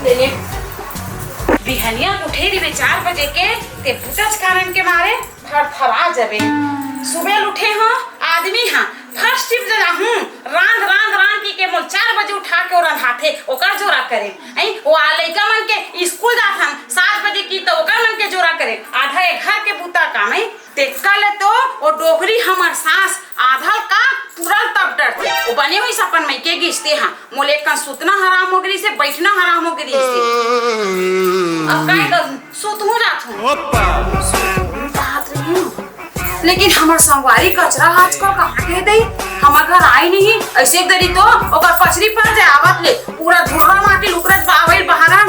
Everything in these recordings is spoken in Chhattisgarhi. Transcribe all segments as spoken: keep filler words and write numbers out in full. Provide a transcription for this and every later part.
तेने बिहनिया उठे रहिबे चार बजे के, ते बुतच कारन के मारे थरथरा जबे। सुबह उठे हो आदमी हा, फर्स्ट शिफ्ट जाहूं, रांध, रांध, रांध की के मोल चार बजे उठा के ओ रंधाथे, ओकर जोरा करे। ऐ, ओ आ लइका मन के स्कूल जाथन सात बजे की, त ओकर मन के जोरा करे। आधा ए घर के बुता काम है। तेकर ले तो ओ डोकरी हमर सास आधा का पूरा तब डरथे। ओ बने होइस अपन मइके गिस ते हा। मोले कन सुतना हराम हो गिस हे, बइठना हराम हो गिस हे। अब काय करूं, सुतहूं जाथहूं। ओप्पा। सुतहूं जात रहिहूं। लेकिन हमर संगवारी कचरा आजकल कहाँ के दई? हमर घर आय नहीं, अइसे दरी तो ओकर पचरी पर जाय आवत ले, पूरा धुर्रा माटी लुकरत बावइल बहारा।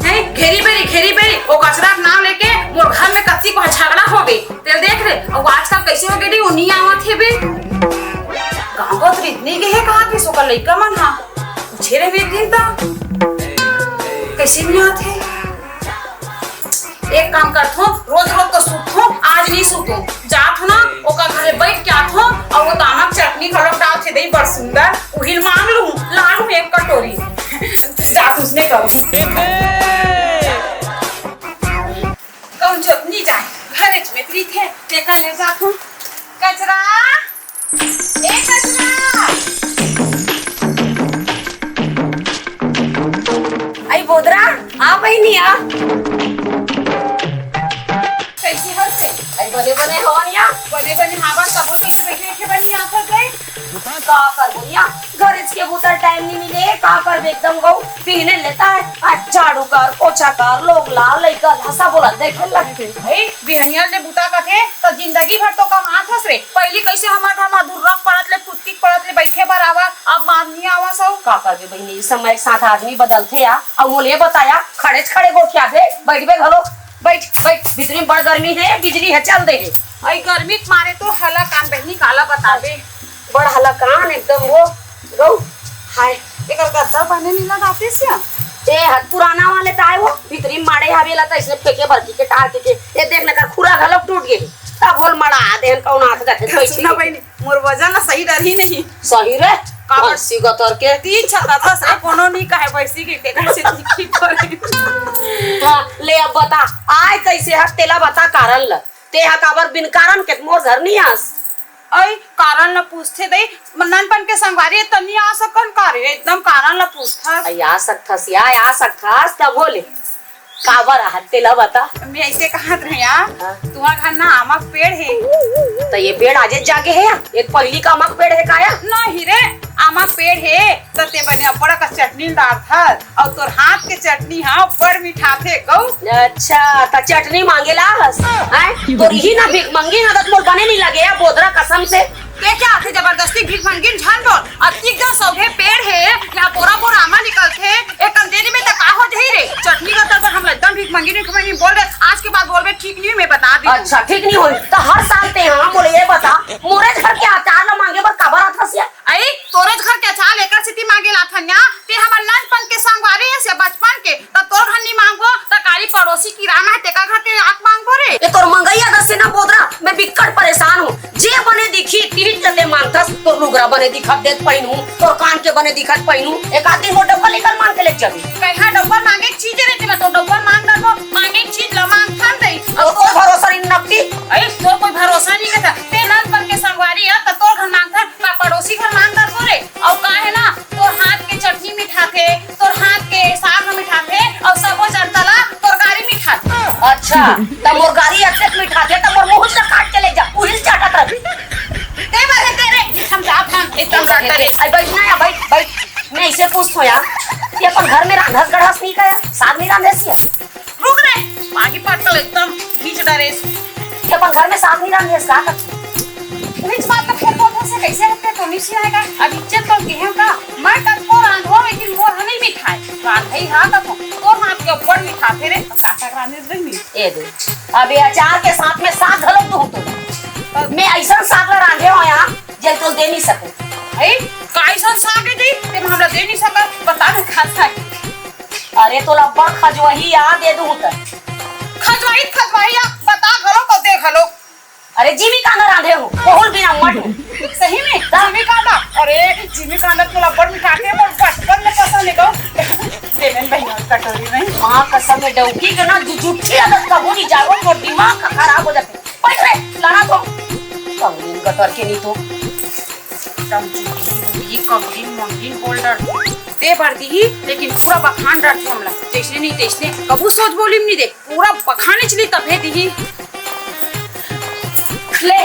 हैं? घेरी बेरी, घेरी बेरी, ओ कचरा के नाम लेके मोर घर में कत्ती को झगड़ा होगे। तेल देख रे, अउ आजकल कइसे होगे रे, ओ नी आवत हे बे। गाँव गत रितनी गे हे कहाँ के सोकर लइका मन हा। पूछे रहे एक दिन त। कइसे नी आवत हे? एक काम करथों, रोज रोज तो सुतथों, आज नी सुतों। जाथों ना, ओकर घरे बइठ के आथों, अउ ओ दाना के चटनी घलोक डालथे दई, बड़ सुंदर। उही ल मांग लूं, ला लूं एक कटोरी। जाथों उसने करूं। कौन जो नी जाय, घरे च में प्रीत हे, तेकर ले जाथों। कचरा, ए कचरा। अई बोदरा, आ बहिनी आ। कइसे हस रे? अई बने बने हवन या? बने बने हावन, सबो ठीक से बइठे बहिनी आ कर गए। का करबो या? घरेच के बुता टाइम नी मिले, का करबे एकदम गऊ। बिहने लेता है, आ झाड़ू कर, पोछा कर, लोग ला, लइका ला, सब बोला देखे लगथे। भाई, बिहनिया ले बुता कथे, त जिंदगी भर तो कमात हस रे। पहिली कइसे हमर घर म धुर्रा पड़त ले, पुत्ती पड़त ले बइठे बर आवा, अब मारनी आवा सौ। का करबे बहिनी, समय के साथ आदमी बदलथे या। अउ मोले बताया, खड़े च खड़े गोठियाथे, बइठबे घलो, बइठ, बइठ, भीतरी म बड़ गर्मी हे, बिजली हे, चल दे हे। अई गर्मी के मारे तो हलाकान बहिनी, काला बताबे। बड़ हलाकान एकदम वो, गऊ, हाय, एकर गद्दा बने नी लगातिस या। ए, हत पुराना वाले ताय वो, भीतरी म माड़े हवे ला त अइसने फेंके बर के, टार के, के। ए, देख न, एकर खुरा घलोक टूट गे। तब होल मड़ा देहन कौन आत जाथे, सुन ना बहिनी, मोर वजन ला सही डरही नहीं। सही रे, काबर? भैंसी गतर के। तीन छत्ता था से कोनो नी कहे भैंसी के, तेकर से ठीक, ठीक करे। हाँ, ले अब बता, आय कइसे हस, तेला बता कारण ल। ते हा काबर बिन कारण के मोर घर नी आस? अई, कारण ल पूछथे दई, ननपन के संगवारी त नी आ सकन का रे? एकदम कारण ल पूछथस। अई, आ सकथस या, आ सकथस, तभो ले। काबर आहत तेला बता। मैं अइसे कहत रहे यार, हाँ। तुम्हार घर ना आमा के पेड़ हे। त ये पेड़ आजे जागे हे या? ये पहिली का आमा के पेड़ हे का या? नहीं रे, आमा के पेड़ हे, त ते बने अब्बड़ का चटनी डारथस, अउ तोर हाथ के चटनी हा अब्बड़ मिठाथे गऊ। अच्छा, त चटनी मांगे ला हस? हैं? तोर ही ना भीख मंगी ना, त मोर बने नहीं लगे या बोदरा कसम से। ते का आथे जबरदस्ती भीख मंगिन झन बोल। अतिक गा सौघे पेड़ हे, यहाँ बोरा बोरा आमा निकलथे, एक अंधेरी में त का हो जाही रे? चटनी का तरबर हम एकदम भीख मंगिन नहीं खवाई, नहीं बोल रे, आज के बाद बोलबे ठीक नहीं, मैं बता दी। अच्छा, ठीक नहीं होई, त हर साल ते हाँ मोले ये बता, मोरे घर के अचार ला मांगे बर काबर आथस या? अई, तोरे घर के अचार एकर सेती मांगे ला थन या, ते हमर ननपन के संगवारी हे से बचपन के, त तोर घर नी मांगबो, त काली पड़ोसी किराना हे, तेकर घर के आके मांगबो रे। ये तोर मंगई आदत से ना बोदरा, मैं बिक्कट परेशान हूँ। जे बने दिखही, टीट के ते मांगथस, तोर लुगरा बने दिखत देत पहिनहूँ, तोर कान के बने दिखत पहिनहूँ, एक आध दिन वो डब्बा लेकर मांग के ले जाबे। कहिया डब्बा मांगे के चीज रहिथे, मैं तो डब्बा मांग डारबो, मांगे के चीज ला मांगथन दई। अब कोई भरोसा नहीं नकटी। अरे, तोर कोई भरोसा नहीं करता, ते ननपन के संगवारी हे, त तोर घर मांगथन, का पड़ोसी घर मांग डारबो रे। अउ का हे ना, तोर हाथ के चटनी मिठाथे, तोर हाथ के साग मिठाथे, अउ सबो जनता ला तोर गारी मिठाथे। अच्छा, त मोर गारी अतेक मिठाथे, त मोर मुंह ला काट के ले जा, उहिल चाटत रही। ते बरे तेरे, हम जात हन, एकदम जात हन। अरे बैठ ना या, बैठ, बैठ। मैं इसे पूछत हूँ यार, ते अपन घर में रांधस गढ़स नहीं का या? साग नहीं रांधस या? रुक रे, पागी पाटल एकदम खींच डारे। ते अपन घर में साग नहीं रांधस का? उहिच बात तो फेर बोलथे से कइसे रखथे तो नहीं सियाएगा। अब इज्जत तो किहे का, मैं कतको रांधो लेकिन मोर ह नहीं मिठाय। रांधई हा कथो, तोर हाथ के ऊपर मिठाथे रे, तो का का रांधे रही। ए दे, अब ये अचार के साथ में साग घलो तू तो। मैं अइसन साग ला रांधे हो यार, जे तोल दे नहीं सकूं। भाई, का अइसन साग है जी, ते हमरा दे नहीं सकत, बता ना का साग। अरे तोला अब्बड़ खजवही आ दे दूं त। खजवही, खजवही आ, बता घलो को दे घलो। अरे जिमी कांदा रांधे हो, ओहुल बिना मट। सही में? का? जिमी कांदा? अरे जिमी कांदा तोला अब्बड़ मिठाथे, मोर बचपन में पसंद है गो। दे देन बहिनी कटोरी में। माँ कसम है, डौकी के ना जु-, जुठी आदत कभू नहीं जाओ, मोर दिमाग का खराब हो जाथे। पढ़ रे, लाना तो। कमीन कतर के नहीं तो। एकदम जुठी, मुठी, कमीन, मुठी बोल डर। दे भर दी, लेकिन पूरा बखान डर हमला। जैसने नहीं तैसने, कभू सोच बोली नहीं दे। पूरा बखाने चली तभे दिही। ले,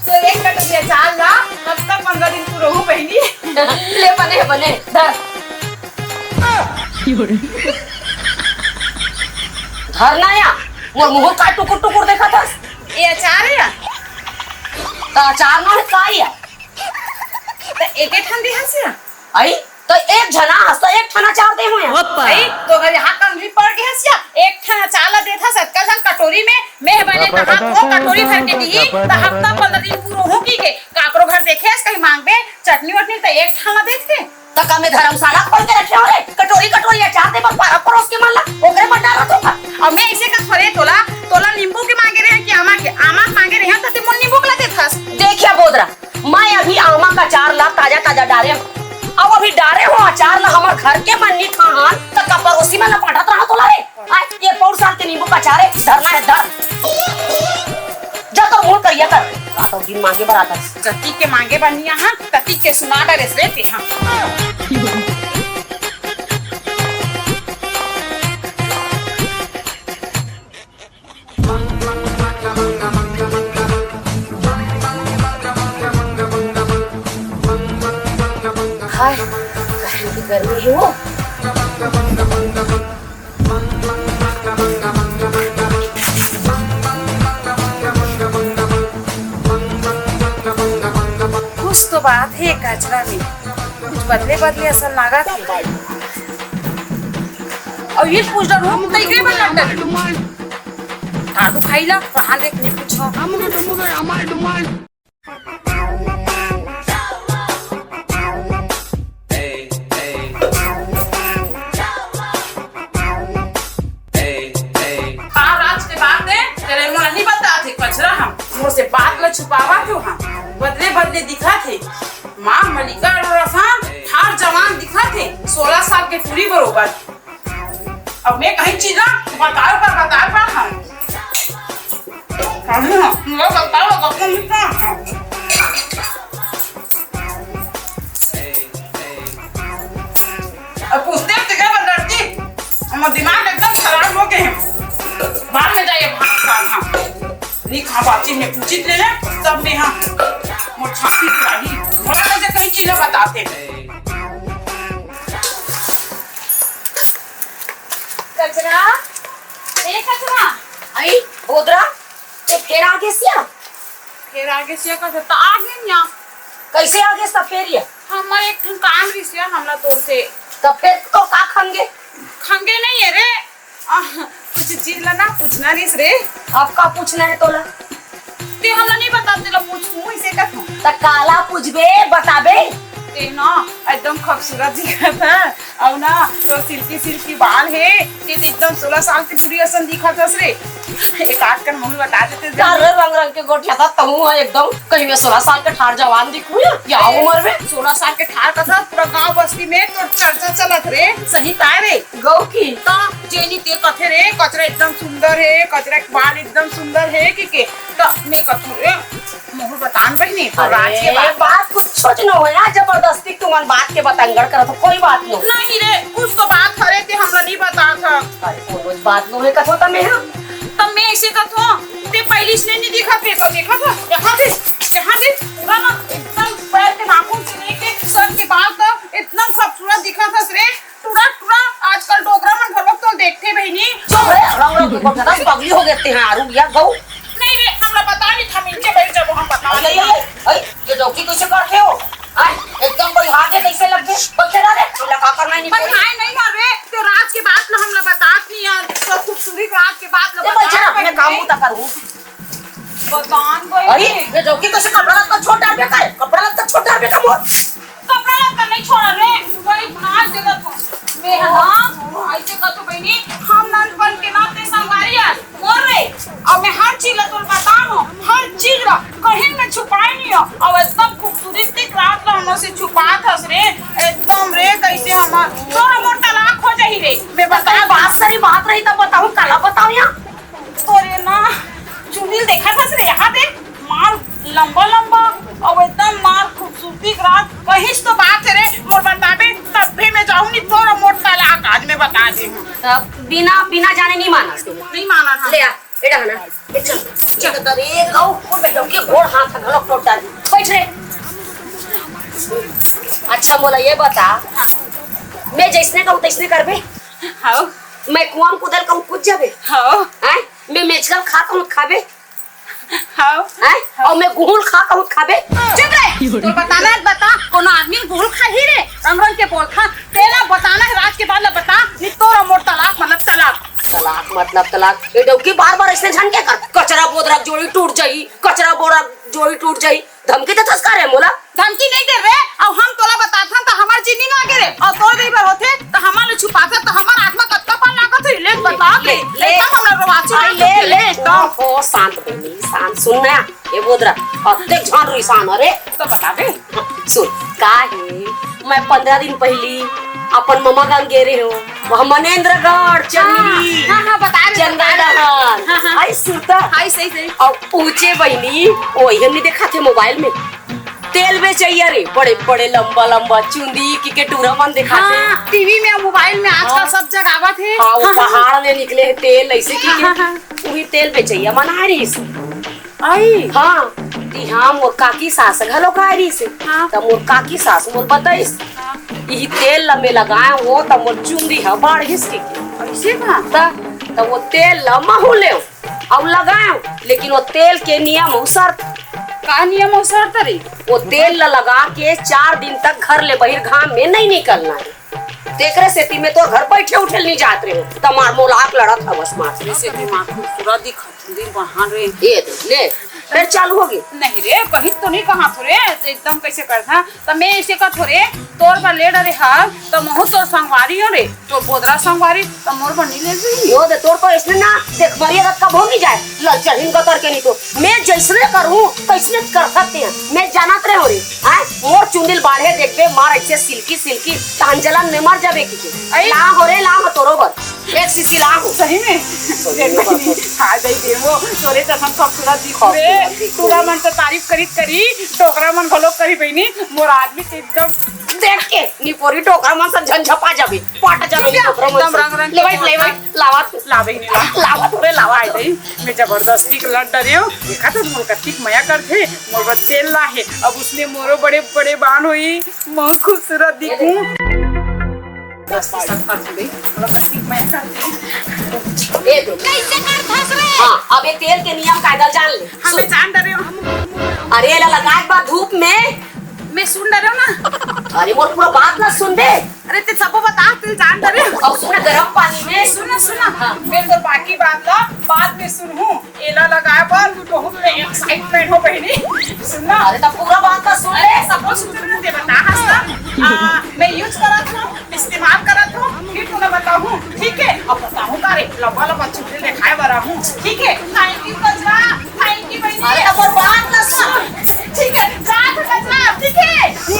तो एक कटोरी अचार ला, हफ्ता पंद्रह दिन तू रहू बहिनी। ले बने, बने, धर। धर ना या, मोर मुंह का टुकुर टुकुर देखत हस। ये अचार है या? त अचार ना है, का या? त एक एक ठन दे हस या? आई, तो एक झना हस, तो एक ठन अचार दे हो या। ओप्पा। आई, तो अगर यहाँ कंघी पड़ गई हस या, एक ठन अचार ला देत हस, अतका झन कटोरी में, मैं बने तहाँ वो कटोरी भर के दिही, त हफ्ता पंद्रह दिन पूरा हो की के, काकरो घर देखे हस, कहीं मांगबे, चटनी वटनी, त एक ठन ला देत के। त का मैं धर्मशाला खोल के रखे हो रे? कटोरी, कटोरी अचार दे बर पारा परोस के मन ला, ओकरे बर डारत हो का? अब मैं ऐसे का थोड़े तोला, तोला नींबू के मांगे रहे कि आमा के, आमा के मांगे रहे, त ते मोर नींबू के ला देत हस। देखिया बोदरा, मैं अभी आमा का अचार ला ताजा ताजा डारे हूँ। अब अभी डारे हो अचार ला हमर घर के मन नी खाहन, त का परोसी मन ला बांटत रहा तोला रे? आय, ये पौर साल के नींबू का अचार है, धरना है धर। जा तो मुंह करिया कर, रात और दिन मांगे बर आता है। जति के मांगे बर नी आहा, तति के सुना डरेस रे ते, हाँ। हाय, कहीं की गर्मी है वो। कुछ तो बात है कचरा में, कुछ बदले बदले असन लागत है। और ये पूछ डर हूँ, तई गए बन लंदन। आलू खाई ला, कहाँ देख नहीं पूछो। का राज के बात है, तेरे मोला नहीं बता थे कचरा हम, मोर से बात ला छुपावा क्यों हम, बदले बदले दिखा थे, माँ मलिका और रसान, ठार जवान दिखा थे, सोलह साल के टूरी बरोबर। अब मैं कहीं चीज ना बताओ पर बताओ पर हम। हम ना, मैं बताओ, बताओ, बताओ। अब पूछते हैं, तेरे पर लड़की, हमारा दिमाग एकदम खराब हो गए हैं। बाद में जाइए, भाग, भाग, हाँ। नहीं खा पाती, मैं पूछित ले ले, तब मैं, हाँ, मोर छाती पिराही। मोला कैसे कहीं चीजें बताते। कचरा, ए कचरा। आई, बोदरा, ते फेर आ गेस या? फेर आ गेस या कचरा, त आ गेन या। कैसे आ गेस त फेर या? हमर एक ठन काम रिस या, हमला तोर से। त फेर तो का खंगे? खंगे नहीं है रे, आ, कुछ चीज ला ना पूछना रिस रे। अब का पूछना है तोला? ते हमला नहीं बता, तेला पूछूं, इसे का तू? त काला पूछबे, बताबे? ते ना एकदम खूबसूरत दिखत है, और ना तो सिल्की सिल्की बाल है, ते तो एकदम सोलह साल की टूरी असन दिखत हस रे। एक आध कन मुंह बता देते रे। अरे रंग रंग के गोठिया था तहूँ है एकदम, कहीं मैं सोलह साल के ठार जवान दिखूं या, या उम्र में? सोलह साल के ठार का था, पूरा गांव बस्ती में तो चर्चा चलत रे। सही ताय रे। गौ की? त जेनी ते कथे रे, कचरा एकदम सुंदर है, कचरा के बाल एकदम सुंदर है, कि के? त मैं कथू रे, मोहर बतान बहिनी, तो राज के अरे, बात। बात कुछ सोच न हो यार, जबरदस्ती तुमन बात के बतंगड़ करत हो, कोई बात नहीं। नहीं रे, कुछ तो बात हरे ते हमला नहीं बता था। अरे, कोनो बात नो है, कथो त मैं हाँ। त मैं ऐसे कथो, ते पहली से नहीं दिखा थे, तो देखा था, यहाँ दे, यहाँ दे, पूरा ना एकदम पैर के नाखून से लेके सर के बाल तक एकदम खूबसूरत दिखा था रे। टुरा, टुरा, आजकल डोकरा मन घलोक तो देखथे बहिनी। चुप रे, रंग रंग के बोलथे, पगली हो गेस ते, हाँ, रुक या, गऊ। नहीं रे, हमला बता नहीं था, मिलके बैठ जाबो, हम बता अरे, नहीं। अरे, अरे, ये डौकी कैसे करथे हो? हाँ, एकदम बइठा के कैसे लगथे? बइठे रह रे, हमला का करना है, नहीं पर करना। हाय नहीं ना रे, ते राज के बात ला हमला बतात नहीं यार, तो खूबसूरत राज के बात ला ए, बइठे बता रह, मैं काम नहीं। बूता करूँ। बतान भाई। अरे, ये डौकी कैसे कपड़ा लत्ता छोड़ डारबे का रे? कपड़ा लत्ता छोड़ डारबे का मोर? कपड़ा लत्ता नहीं छोड़ा रे, बड़ी नाच देगा तू। मैं हाँ, ऐसे कर तू बहनी, हम नंद बन के ना ते संगवारी यार, बोल रे। अब मैं हर चीज ला तोर बताऊँ, हर चीज ला कहीं मैं छुपाए नहीं हो। अब एकदम खूबसूरत रात ला हमसे छुपात हस रे, एकदम रे, कैसे हम तोर मोर तलाक हो जाही रे। लंबा लंबा, अउ एकदम मार खूबसूरती के राज। कहिस तो बात हे रे, मोर बताबे तभे मैं जाहूं, नहीं तोर मोर तलाक आज मैं बता देहूं। तब बिना, बिना जाने नहीं मानस तू। नहीं मानस। ले आ, ए डहना। ए चल, चल। अरे गौ, मैं डौकी गोड़ हाथ घलो टूट डाली। बैठ रे। अच्छा, मोला ये बता, मैं जइसने कहूं तइसने करबे? हाव। मैं कुआं म कूदे ल कहूं कूद जाबे? हाव। हैं? मैं मेचका ल खा कहूं खाबे? हाव। हैं? अउ मैं गुहूं ल खा कहूं खाबे? चुप रे। तोर बताना हे त बता, कोनो आदमी ल गुहूं ल खाही रे? रंग रंग के बोलथा। तेला बताना हे, राज के बात ला बता, नहीं तोर मोर तलाक, मतलब तलाक। तलाक मतलब तलाक। ए डौकी, बार बार अइसने झन के कर। कचरा बोदरा के जोड़ी टूट जाही, कचरा बोदरा के जोड़ी टूट जाही। धमकी देथस का रे मोला? धमकी नहीं दे रे, अउ हम तोला बताथन त हमर जी नी लागे रे, अउ तोर दे बर होथे त हमर ले छुपाथस त हमर आत्मा कतका पार लागत होही, ले बता ले, ले, ले। एकदम हमर रोवासी अरे ले, ले, ले, ले, एकदम। ओ, ओ, शांत बहिनी, शांत। सुन ना, ए बोदरा, अतेक झन रिसान अरे। त बता दे। सुन, का हे, मैं पंद्रह दिन पहिली अपन ममा गांव गे रेहेंव, वह मनेंद्रगढ़ चंदरी। हाँ, हाँ, हाँ, बता रहे, बता रहे। चंदन। हाँ, हाँ। आई सुरता। आई, सही, सही। अउ पूछे बहिनी, ओही हमने देखा थे मोबाइल में। तेल बेचइया रे, बड़े बड़े लंबा लंबा चुंदी की के टूरा मन देखाथे। हाँ, टीवी में, मोबाइल में आजकल हाँ। सब जगह आवत हे। हाँ, वो हाँ, हाँ। पहाड़ ले निकले हे तेल, अइसे की हाँ, के हाँ, हाँ। उही तेल बेचइया मन आय रहिस। आई? हाँ, तिहां मोर काकी सास घलो आय रहिस। हाँ। त मोर काकी सास मोर बताइस, हाँ। इही तेल ल मैं लगाए हों, त मोर चुंदी ह बाढ़िस के। अइसे का? त, त वो तेल ल महूं लेंव। अउ लगाएंव, लेकिन वो तेल के नियम अउ शर्त। का नियम अउ शर्त रे? वो तेल ल लगा के चार दिन तक घर ले बहिर घाम में नहीं निकलना हे। तेकरे सेती मैं तोर घर बइठे उठे ल नहीं जात रेहेंव। त मार मोला आंख लड़त हवस मार। जइसे कि मार खूबसूरत दिखत, दिल बहान रे। ए दे, ले, फेर चालू होगे। नहीं रे, कहीं तो नहीं कहा थो रे, त एकदम कइसे करथा? त मैं अइसे कथों रे, तोर बर ले डरे हंव, त महूं तोर संगवारी हों रे। तोर बोदरा संगवारी, त मोर बर नइ लेबे? यो दे, तोर तो अइसने ना, देख, मरिया त कभू नइ जाय, ललचरहिन गतर के नइ तो। मैं जइसने करहूं, तइसने कर सकते हैं। मैं जानत रहेंव रे, हैं? मोर चुंदी ल बाढ़े देखबे, मार अइसे सिल्की, सिल्की, तहन जलन में मर जाबे की के। अई। ला हों रे, ला हों तोरो बर। एक शीशी ला हों। सही में? सही में। हाय दई देवो, तोरे कसम खूबसूरत दिखू रे। खूबसूरत दिखू। टूरा मन तो तारीफ करित करी, डोकरा मन घलो करी बहिनी, मोर आदमी के एकदम देख के निपोरी डोकरा मन से झंझपा जाबे। पट जरूरी चुप जा, डोकरा मन एकदम से। रंग रंग ले के भाई, ले भाई, बोलता। लावा तू। ला बहिनी, ला। लावा तू रे, लावा हाय तू। दई, मैं जबरदस्ती के लड़ डरेंव। देखा तो मोर कतिक मया करथे, मोर बर तेल लाहे। अब उसने मोरो बड़े बड़े बाल होई, मैं खूबसूरत दिखूं। दस की शक्कर हो गई, मोर कतिक मया करथे। ए दे। कइसे करथस रे? हाँ, अब ये तेल के नियम कायदा जान ले। हाँ, मैं जान डरेंव, हम अरे, एला लगाए के बाद धूप में। मैं सुन डरेंव ना। अरे, मोर पूरा बात ला सुन बे। अरे, ते सबो बता, ते जान डरेंव। अब सुन, गरम पानी में। सुन ना, सुन ना। हाँ। मैं तो बाकी बात ला बाद में सुनहूं। एला लगाए बर बहुत मैं एक्साइटमेंट हों बहिनी। सुन ना। अरे, त पूरा बात ला सुन ले। अरे, सबो सुन, सुन, ते बता हस ना। आ, मैं यूज करत हूं, इस्तेमाल करत हूं, फिर तोला बताहूं, ठीक हे? अब बताहूं का रे, लंबा लंबा चुंदी देखाए बर आहूं, ठीक हे? Thank you Kajra, thank you बहिनी। अरे, अब बात ला सुन। ठीक हे, जा तो कजरा, ठीक हे? ए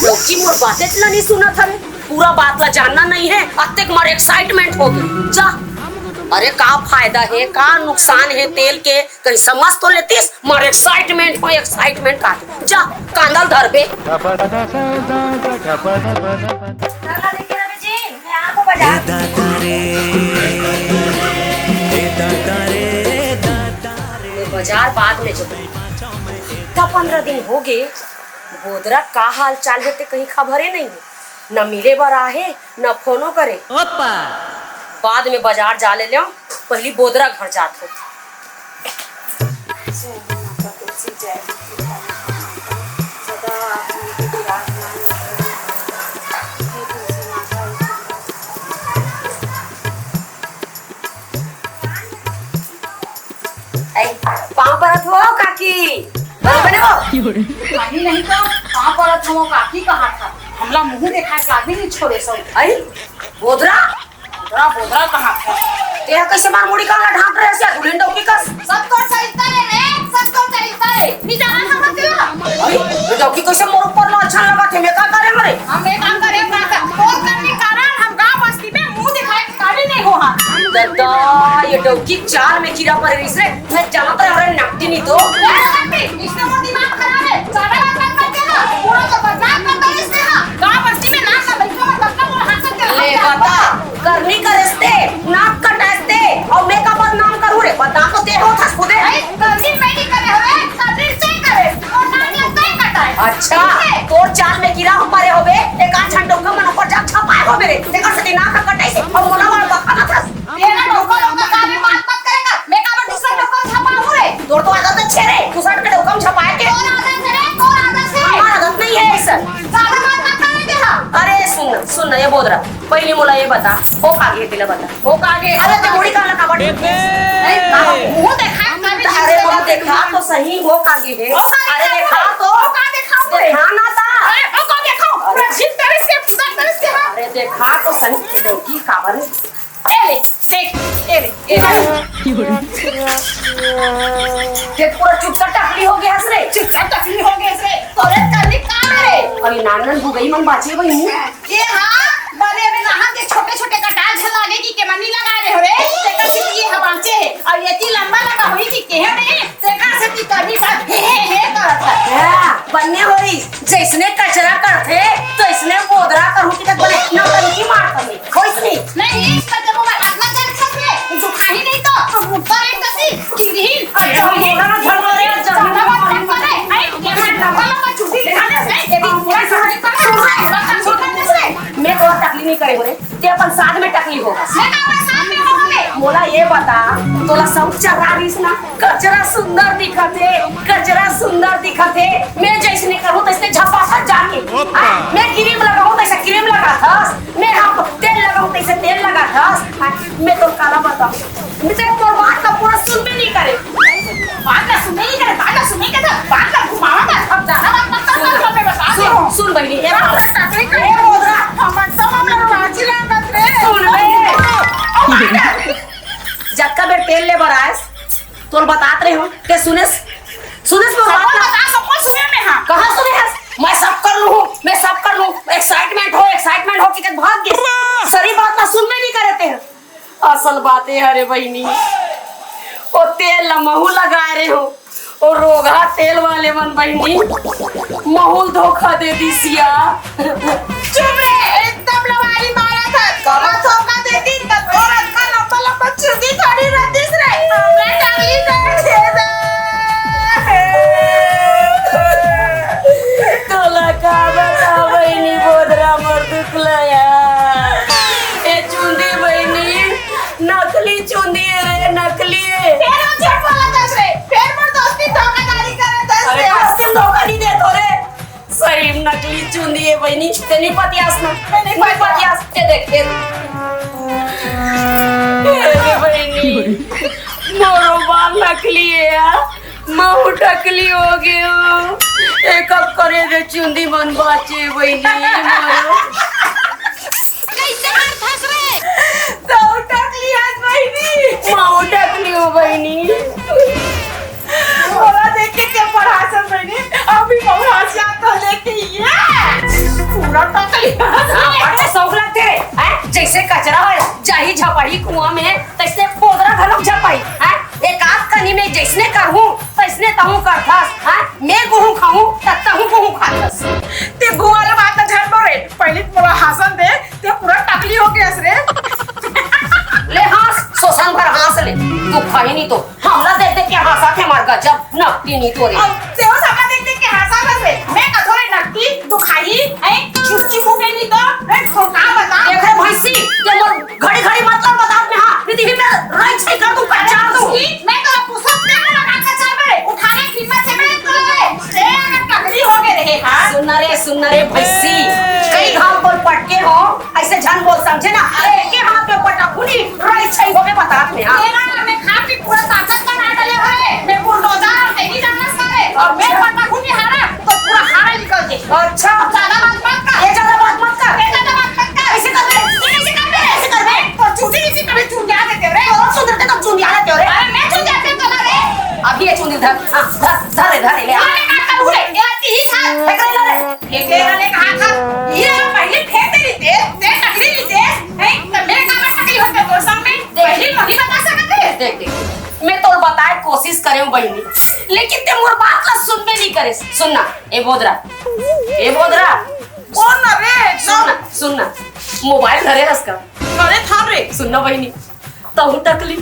डौकी, मोर बातेच ला नइ सुनत हवे, पूरा बात ला जानना नइ हे, अतेक मोर एक्साइटमेंट होगे। जा, अरे का फायदा हे, का नुकसान हे तेल के, कहीं समझ तो लेतिस, मोर एक्साइटमेंट में एक्साइटमेंट काट। जा, कांदा ल धर बे। मैं बाजार बाद में जाहूं। हफ्ता पंद्रह दिन होगे, बोदरा का हाल चाल हे ते कहीं खबरे नइ हे। न मिले बर आहे, न फोनो करे। ओप्पा। बाद में बाजार जा ले लेंव, पहिली बोदरा घर जात हों। ए, पाँव परत हों काकी। बने, बने हो। नहीं, नहीं तो पाँव परत हों काकी कहाथा। हमला मुंह देखाए के आगे नहीं छोड़े सब। आई, बोदरा। बोदरा, बोदरा कहाथा। तेहा कइसे मार मुड़ी काला ढांप रहे हस, दुल्हन डौकी कस। सब तोर चरित्र हे रे, सब तोर चरित्र हे। नहीं जाना था तेला। अरे, ये डौकी कइसे मोर ऊपर ला अच्छा लगाथे, मैं का करे मरे? हम एक काम करे, का कर? तोर करनी कारण हम गांव बस्ती में मुंह दिखाए के काबिल नहीं हों। दादा, ये डौकी चाल में कीरा परे रहिस रे, मैं जानत रहेंव रे नकटी नहीं तो। ए, नकटी, इसने मोर दिमाग खराब हे, ज्यादा बात मत करते ना, पूरा तो बदनाम कर दे इसने, हाँ। गाँव बस्ती में नाक ना बैठो, मैं तब तक वो हाथ से ले बता, करनी करेस ते, नाक कटाएस ते, अउ मैं का बदनाम करूँ रे, बदनाम तो ते होत हस खुदे। अरे, करनी मैं नहीं करे हवे, करनी से करे, वो नाक लगता ही कटाए। अच्छा, तोर चाल में कीरा परे होबे, एक आध झन डौका मन ऊपर जा झपाए होबे रे, तेकर सेती नाक कटाइस हे, अउ मोला वाला बखाना था। तेरा डौका डौका का में बात मत करेगा। मैं काबर दूसरा डौका झपाऊं रे? तोर तो आदत अच्छे रे, दूसरा के डौका में झपाए के। तोर आदत है रे, तोर आदत है। हमार आदत नहीं है ऐसा। ज्यादा बात मत करे दे हम। अरे सुन, सुन ना, ये बोदरा, पहली मोला ये बता, हो का गे तेला बता। हो का गे? अरे ते मुड़ी काला काबर? अरे, मुंह देखा, काबर अरे, मुंह देखा तो सही, हो का गे हे? हो का अरे, गे? देखा तो। हो का देखा तो? देखा ना ता। अरे, हो का देखा? पूरा जिम तरह से, पूरा तरह से, हाँ। अरे, देखा तो सही, डौकी काबर? ए ले, देख, ए ले, ए ले। देख, पूरा चुटका टकली हो गे हस रे। चुटका टकली हो गे हस रे। तोरे करनी काम रे। अरे नानन बुगई मन बाचे बहिनी। ये हाँ, बने अबे नहा के छोटे-छोटे कटाल झन लागे कि केमनी लगा रहे हो रे। तेकर से ये ह बाचे हे। अउ ये ती लंबा लंबा होई कि केहे रे। तेकर से ती करनी का हे, हे, हे करत हे। हाँ, बन्ने होई। जैसने कचरा करथे, तो इसने बोदरा करू कि तक बने इतना करू कि मार करू। कोई नहीं। नहीं, इसका जब वो अपना कर सकते, उनको खाही नहीं तो, तो मुद्दा एक कसी, किरही। अच्छा, हम बोला ना, झगड़ा रे, झगड़ा रे। अरे, ये मैं डबल लंबा चुटी दिखाने से, ये भी पूरा साड़ी पर है, बच्चा छोटा नहीं से। मैं तोला टकली नहीं करे बोले, ते अपन साथ में टकली होगा। मैं तो अपन साथ में होगा मैं। मोला ये बता, तोला सब चर्रा रहीस ना, कचरा सुंदर दिखत हे, कचरा सुंदर दिखत हे। मैं जैसने करूँ तैसने झपाखत जाके। ओपा। हाँ, मैं क्रीम लगाऊँ तैसे क्रीम लगाथस, मैं हम तेल लगाऊँ तैसे तेल लगाथस। हाँ, मैं तो काला बताऊँ, मैं तेरे तोर बात का पूरा सुनबे नहीं करे। बात ना सुनबे नहीं करे, बात ना सुनबे के था, बात ना घुमावा ना, अब ज्यादा बात मत कर, मैं बता दे हूँ। सुन, सुन बहिनी, ए बात, ए बोदरा, हम सब हम लोग राजी लागत रे। सुन बे। जतका बेर तेल ले बर आयस, तोल बतात रहे हो, ते सुनेस, सुनेस मोर बात ना? बता, सबको सुने में हाँ। कहाँ सुने हस? मैं सब कर लूँ, मैं सब कर लूँ। Excitement हो, excitement हो, कि भाग गे। सही बात ना सुनबे नहीं करे ते। असल बात ये हरे बहिनी, ओ तेल ला महू लगाए रहे हो, ओ रोगहा तेल वाले मन बहिनी, महू ल धोखा दे दिस या। चुप रे, एकदम लवारी मारा था। कमा धोखा दे दी, त तोर अतका लंबा लंबा चुंदी थोड़ी रहतीस रे। हमरा टांगली कर दे दे। तोला का बता बहिनी, बोदरा मोर दुख लया। ए चुंदी बहिनी, नकली चुंदी हे रे, नकली हे। फेर वो झूठ बोलत हस रे, फेर मोर दोस्ती धोखाधड़ी करत हस अरे, रे। कइसे धोखा नहीं देत हो रे? सही में नकली चुंदी हे बहिनी, ते नहीं पतियास ना, मैं नहीं पतियास, ते देख, ते देख। ए रे बहिनी, मोरो बाल नकली हे यार, महू टकली हो गे हो। एक अब करे रे चुंदी मन बाचे बहिनी, मोरो। कइसे मारथस रे? तहूँ टकली हस बहिनी। महू टकली हो बहिनी। मोला देख के ते पढ़ासन बहिनी। अभी महू हंसिया तो लेके ये। पूरा टकली हस रे। बच्चा शौक लगते रे, हैं? जैसे कचरा हो, जाही झपाही कुआं में, तैसने बोदरा घलोक झपाही, हैं? एक आध कनी में जैसने करहूं, तैसने तहूं करथस, हैं? मैं गोहूं खाहूं, त तहूं गोहूं खाथस। ते गोहूं वाला बात झन बोल रे। पहली मोला हंसन दे, ते पूरा टकली हो गेस रे। ले हंस, शोषण भर हंस ले। तू खाही नहीं तो, हमला देख देख के हंसा थे हमार गजब, नकटी नहीं तो रे। अब तेहो सबला देख देख के हंसा बस रे। मैं कथो रे नकटी, तू खाही, हैं? चुस्ती मुंह के नहीं तो, मैं तो का बता। देख रे भैंसी, ते मोर घड़ी घड़ी मतलब बता में हाँ, नहीं तो ही मैं राइट सही कर दूं, पहचान दूं। मैं तो पुसत में लगा के चल रे, उठाने की हिम्मत से मैं तो रे, तेरा टकली हो गए रहे, हाँ? सुन ना रे, सुन ना रे भैंसी, कई घाव बोल पटके हो, ऐसे झन बोल, समझे ना? अरे, एके हाथ में पटाखुनी, रही छई होके बतात में, हाँ। तेरा नाम में खा पी पूरा ताकत बना डाले है। मैं बुलडोजर और तेरी जाना सारे। और मैं पटाखुनी हारा, तो पूरा हारा निकल दे। अच्छा। ज्यादा बात मत कर। ये ज्यादा बात मत कर। ये ज्यादा बात मत कर। ऐसे कर बे, ये ऐसे कर बे, ऐसे कर बे। तो चूंदी किसी कभी चुंदिया देते रे। और सुधरते तो चुंदिया देते रे। अरे, मैं चुंदिया देते ना रे। अब ये चुंदी धर, हाँ, धर, धर, धर, ले, हाँ। अरे, काका, उरे, ये आती ही था। फेंक रहे ना रे। फेंके वाले कहा था, ये पहले फेंक दे रही थे, ते टकली रही थे, हैं? तो मैं कहा टकली होते तो सब में, पहले वही बता सकते हैं। देख, देख, मैं तोर बताए कोशिश करे हूँ बहिनी, लेकिन ते मोर बात ला सुनबे नहीं करे। सुन ना, ए बोदरा, ए बोदरा, कौन रे? सुन ना, सुन ना, मोबाइल धरे रस का। अरे थाम रे। सुन ना बहिनी, तहू टकली,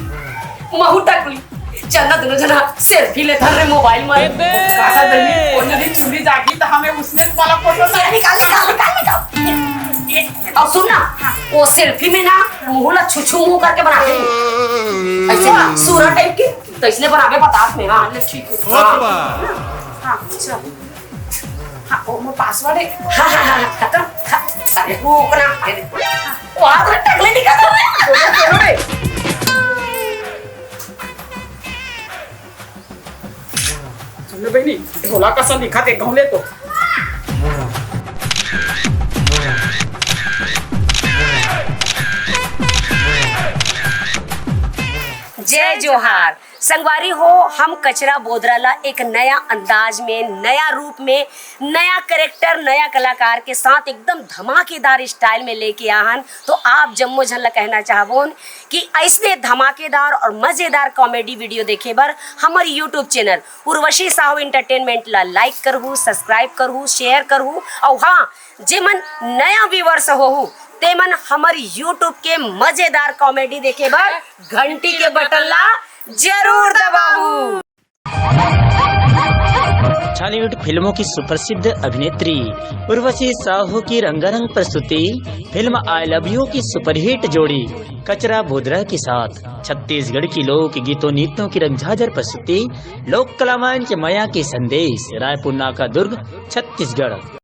महू टकली, चल ना दोनों जना सेल्फी ले धर रे मोबाइल में। का कर बहिनी, वो जल्दी चुरी जागी तो हमें उसने वाला फोटो से निकाल, निकाल, निकाल, निकाल। ये, ये, और सुन ना, हाँ। वो सेल्फी में ना मुंह ला छुछू मुंह करके बना दे। ऐसे हाँ। सूरा टाइप के, तो इसने बनावे पतास में, हाँ। ले, ठीक है। हाँ। हाँ, चल। हाँ, वो मोर पासवर्ड है। हाँ, हाँ, हाँ, हाँ, खत्म। खा-, अरे, वो अपना, अरे, वो हाथ में टकले निकाल रहा है। चलो, चलो रे। सुन ले बहिनी, ढोला कसन दिखत हे, गाँव ले तो। जय जोहार। संगवारी हो, हम कचरा बोदरा ला एक नया अंदाज में, नया रूप में, नया कैरेक्टर, नया कलाकार के साथ एकदम धमाकेदार स्टाइल में लेके आहन। तो आप जम्मो झन ला कहना चाहबोन कि ऐसने धमाकेदार और मजेदार कॉमेडी वीडियो देखे बर हमर YouTube channel Urvashi Sahu entertainment ला लाइक करहू, सब्सक्राइब करहू, शेयर करहू। और हाँ, जेमन नया व्यूअर्स होहू, तेमन हमर YouTube के मजेदार कॉमेडी देखे बर घंटी के बटन ला जरूर दबाहू। छॉलीवुड फिल्मों की सुप्रसिद्ध अभिनेत्री उर्वशी साहू की रंगारंग प्रस्तुति फिल्म आई लव यू की सुपरहिट जोड़ी कचरा बोदरा के साथ छत्तीसगढ़ की लोक गीतों नृत्यों की रंगझाझर प्रस्तुति लोक कला मंच मया के संदेश, रायपुर नाका दुर्ग, छत्तीसगढ़।